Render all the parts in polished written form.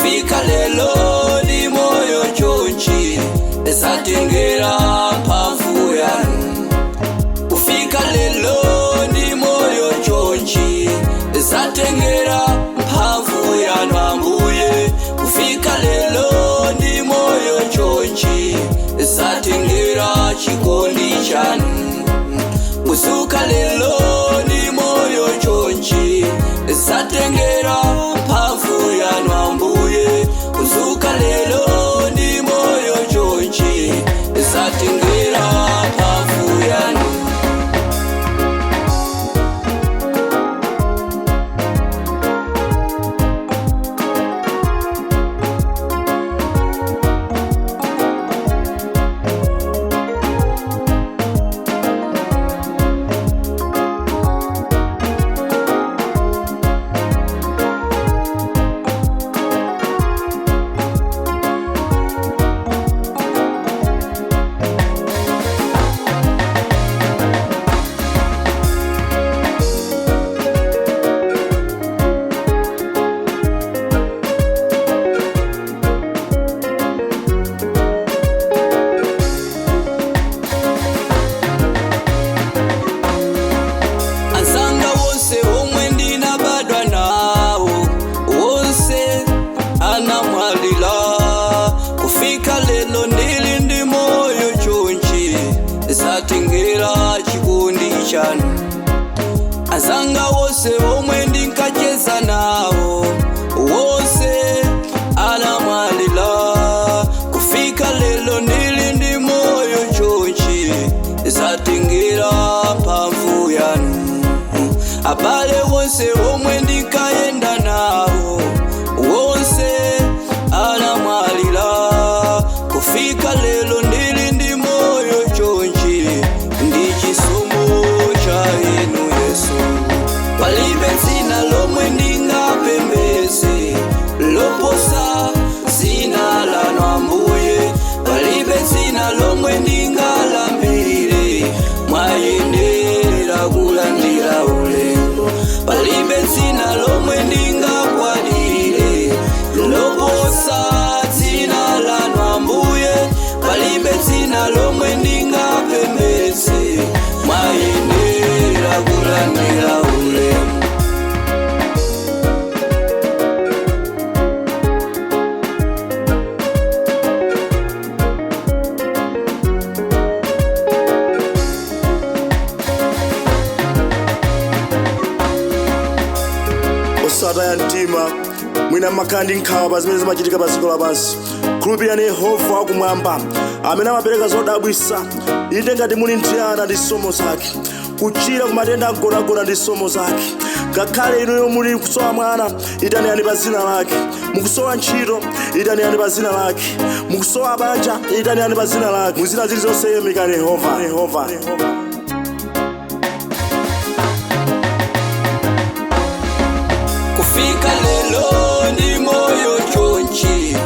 Kufika lelo ndi moyo chonchi, zatengera mphamvu yanu. Kufika lelo ndi moyo chonchi, zatengera mphamvu yanu Ambuye. Kufika lelo ndi moyo chonchi, zatengera chikondi chanu. Kuzuka lelo ndi moyo chonchi, zatengera mphamvu yanu Ambuye. Kuzuka lelo ndi moyo chonchi, zatengera mphamvu yanu. Anzanga wonse omwe ndinabadwa nawo, wonse anamwalira. Kufika lelo ndili ndi moyo chonchi, zatengera chikondi chanu. Anzanga wonse omwe ndinkacheza nawo, wonse anamwalira. Kufika lelo ndili ndi moyo chonchi, zatengera mphamvu yanu. Abale wonse omwe ndinkayenda nawo, wonse anamwalira. Kufika lelo ndili ndi moyo chonchi, ndi chisomo cha inu Yesu. Palibe dzina lomwe ndingapembeze loposa dzina lanu Ambuye. Palibe dzina lomwe ndingalambire, mwayendera kulandira ulemu. Palibe dzina lomwe ndingakwadire loposa dzina lanu Ambuye. Palibe dzina lomwe ndingapembeze, mwayendera kulandira ulemu. Osataya mtima, mwina mmakhala ndi nkhawa pa zimene zimachitika pa dziko lapansi. Khulupirani Yehova wakumwamba amene amapereka zodabwisa. Inde, ngati muli nthiyana ndi somo zake, kuchira kumatenda agonagona ndi somo zake. Ngakhale inuyo muli kusowa mwana, itaniyani pa zina lake. Mukusowa ntchito, itaniyani pa zina lake. Mukusowa banja, itaniyani pa zina lake. Muzina zilizonse yemikani Yehova, Yehova, Yehova. Kufika lelo ndi moyo chonchi,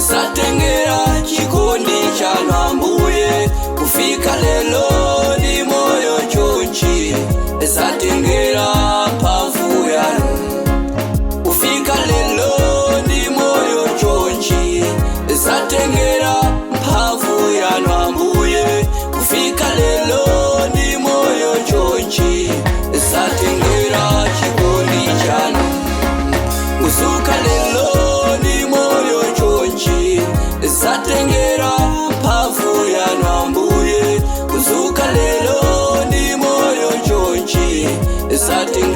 zatengera chikondi chanu Ambuye. Kufika lelo ndi moyo chonchi, zatengera mphamvu yanu. Kufika lelo ndi moyo chonchi, zatengera mphamvu yanu Ambuye. Kufika lelo ndi moyo chonchi, zatengera chikondi chanu. Kuzuka lelo ndi moyo chonchi, zatengera mphamvu yanu Ambuye. Kuzuka lelo ndi moyo chonchi, zatengera